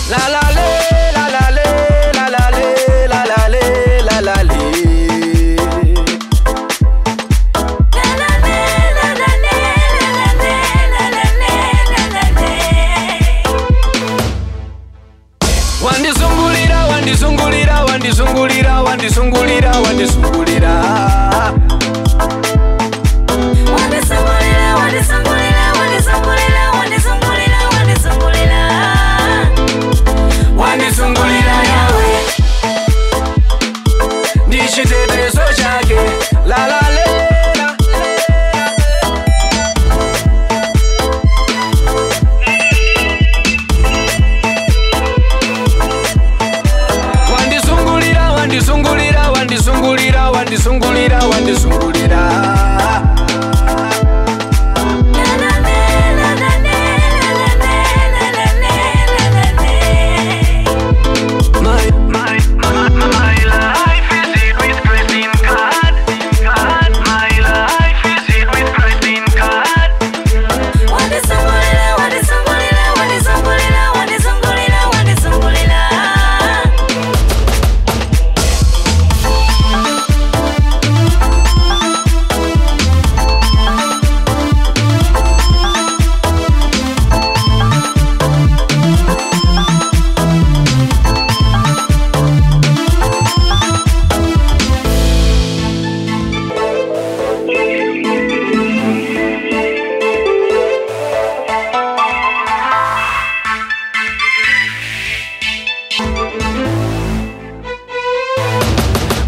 La la le, la la le, la la le, la la le, la la le. La la le, la la le, la la le, la la le, la la le. Wandizungulira, wandizungulira, wandizungulira, wandizungulira, wandizungulira. Wandizungulira, wandizungulira, wandizungulira, wandizungulira, wandizungulira. Wandizungulira yawe, ndichitetezo chake. La la le, la. Wandizungulira, wandizungulira, wandizungulira, wandizungulira, wandizungulira. La la le, la la le, la la le, la la le, la la le. My, my, my, my life is in with Christ in God. God, my life is in with Christ in God. Wandizungulira, wandizungulira, wandizungulira, wandizungulira, wandizungulira.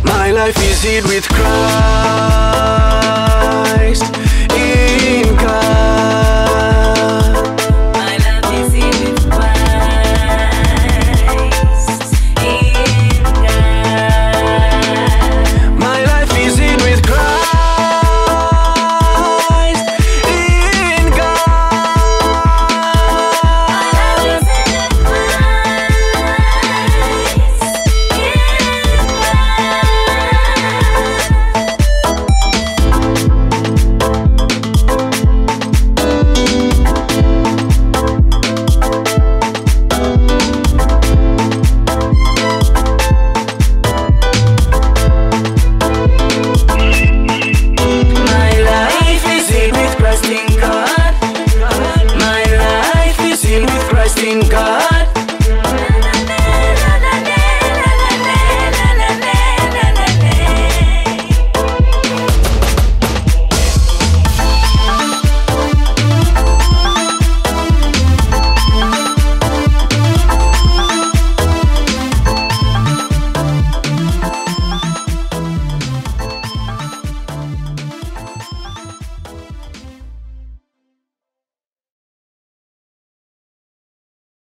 My life is in with Christ.